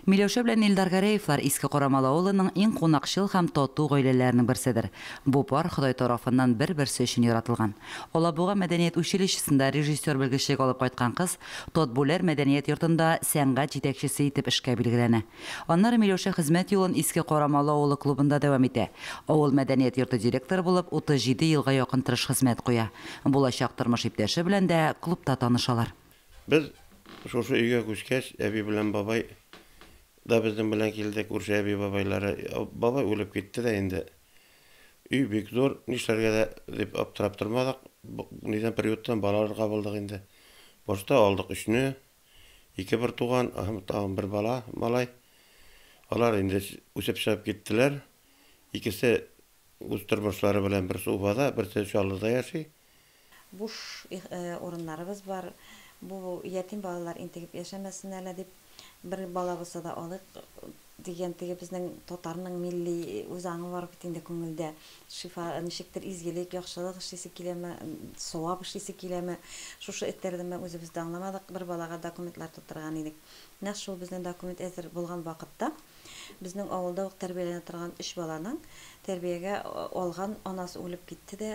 Миләүшә белән Илдар Гәрәевлар Иске Карамалы авылының иң кунакчыл һәм тату гаиләләренең берседер. Бу пар Ходай тарафыннан бер-берсе өчен яратылган. Алабуга мәдәният училищесында режиссер белгечлеге алып кайткан кыз Татбүләр мәдәният йортында сәнгать җитәкчесе итеп эшкә билгеләнә. Аннары Миләүшә хезмәт юлын Иске Карамалы авылы клубында дәвам итә. Авыл мәдәният йорты директоры булып 37 елга якын тырыш хезмәт куя. Булачак тормыш иптәше белән дә клубта танышалар. Без шушы өйгә күчкәч, әби белән бабай да безнең белән килде, күрше әби-бабайлары. Бабай үлеп китте дә инде. Өй бик зур, нишләргә дә дип аптырап тормадык. Нидән приюттан бала алырга булдык инде. Башта алдык өчне, ике бер туган, һәм тагын бер бала, малай. Алар инде үсеп чыгып киттеләр. Икесе үз тормышлары белән берсе Уфада, берсе Чаллыда яши. Буш урыннарыбыз бар. Бу ятим балалар интегеп яшәмәсен әле дип, бер бала булса да алыйк дигән теге безнең татарның милли үз аңы бар бит инде күңелдә. Шифа, ничектер изгелек, яхшылык эшлисе киләме, савап эшлисе киләме? Шушы этәрдеме үзебез дә аңламадык. Бер балага документлар тутырган идек. Нәкъ шул безнең документ әзер булган вакытта Безнең авылда ук тәрбияләнә торган өч баланың тәрбиягә алган анасы үлеп китте дә,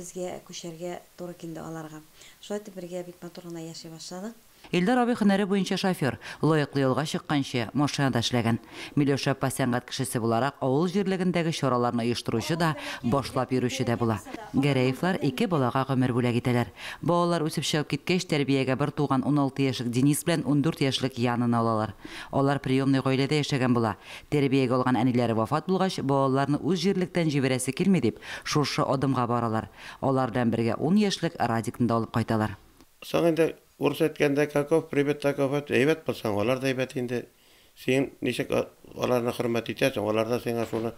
безгә күчәргә туры килде аларга. Шулай итеп бергә бик матур гына яши башладык. Илдар абый һөнәре буенча шофер, лаеклы ялга чыкканчы, машинада эшләгән. Миләүшә апа сәнгать кешесе буларак, авыл җирлегендәге чараларны оештыручы да, башлап йөрүче дә була. Гәрәевлар ике балага гомер бүләк итәләр. Балалар үсеп чыгып киткәч, тәрбиягә бертуган 16 яшьлек Денис белән 14 яшьлек Янаны алалар. Алар приемный гаиләдә яшәгән була. Тәрбиягә алган әниләре вафат булгач, балаларны үз җирлектән җибәрәсе килми дип, шушы адымга баралар. Алар белән бергә ун яшьлек Радикны да алып кайталар. Соң инде, урыс әйткәндә, каков прибыт, таков ответ, әйбәт булсаң, алар да әйбәт инде. Син ничек аларны хөрмәт итәсең, алар да сиңа шуны,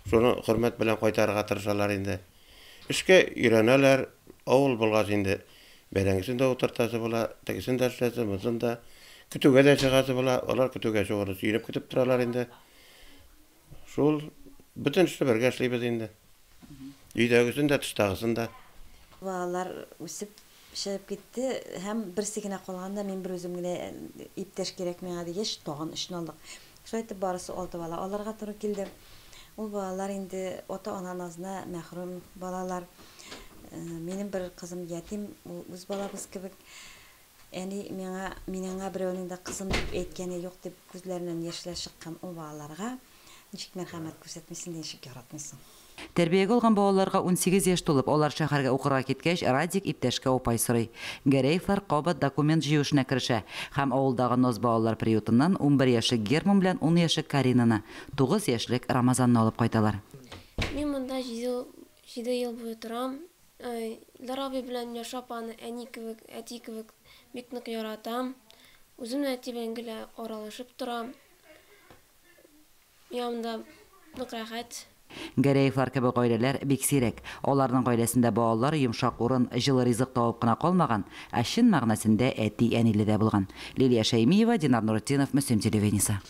шуны хөрмәт белән кайтарырга тырышалар инде. Эшкә өйрәнәләр, авыл булгач инде бәрәңгесен дә утыртасы була, тегесен дә эшләсе, монысын да. Көтүгә дә чыгасы була, алар көтүгә чыгуны сөенеп көтеп торалар инде. Шул, бөтен эшне бергә эшлибез инде. Өйдәгесен дә, тыштагысын да. Балалар үсеп чыгып китте һәм берсе генә калганда мин бер үзем генә иптәш кирәк миңа дигәч, тагын өчне алдык. Шулай итеп барысы алты бала алырга туры килде. Ул балалар инде ата-ана назына мәхрүм балалар. Минем бер кызым ятим, ул үз балабыз кебек. Әни миңа, мин аңа берәүнең дә кызым дип әйткәне юк дип күзләреннән яшьләр чыккан ул балаларга ничек мәрхәмәт күрсәтмисең дә ничек яратмыйсың. Тәрбиягә алган балаларга 18 яшь тулып, алар шәһәргә укырга киткәч, Радик иптәшкә апай сорый. Гәрәевлар кабат документ җыю эшенә керешә һәм авылдагы Ноз балалар приютыннан 11 яшьлек Герман белән ун яшьлек Каринаны, 9 яшьлек Рамазанны алып кайталар. Мин монда җиде ел буе торам. Илдар абый белән Миләүшә апаны әни кебек, әти кебек бик нык яратам. Үзем дә әти белән гел аралашып торам. Миңа монда нык рәхәт. Гәрәевлар кебек гаиләләр бик сирәк. Аларның гаиләсендә балалар йомшак урын, җылы ризык табып кына калмаган, ә чын мәгънәсендә әти-әниле дә булган. Лилия Шәймиева, Динар Нуретдинов, Мөслим телевидениесе.